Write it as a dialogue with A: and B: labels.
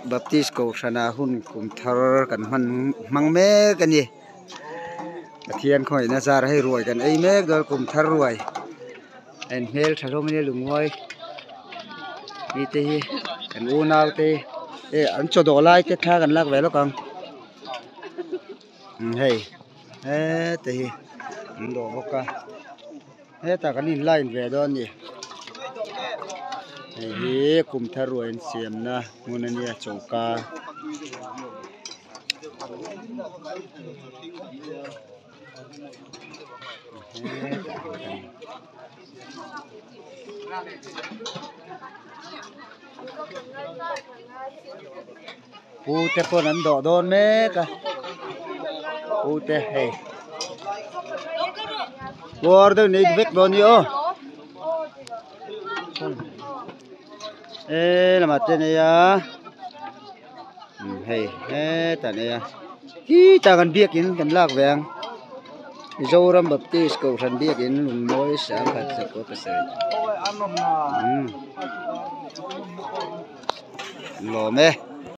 A: Baptist kohhrana hun kum thar kan hman hmang mek a ni Pathian khawngaihna zar hei ruai kan ei mek dawn kum thar ruai a in hmel tha hlawm ania lungmawi mite hi kan unau te hi an chaw dawh lai te thla kan lak ve lawk ang hei hete hi an dawh bawk a. Hetah kan in line ve dawn a ni hei hi kum thar ruai an siamna hmun a nia choka pu te pawn an dawh dawn mek a pu te hei puar deuh nei vek dawn ni aw e lamah te nei a hei hetah nei a khitah kan biakin kan lak ve ang Mizoram Baptist Kohhran biakin lungmawi sangkhat zakua pasarih umm lawm e.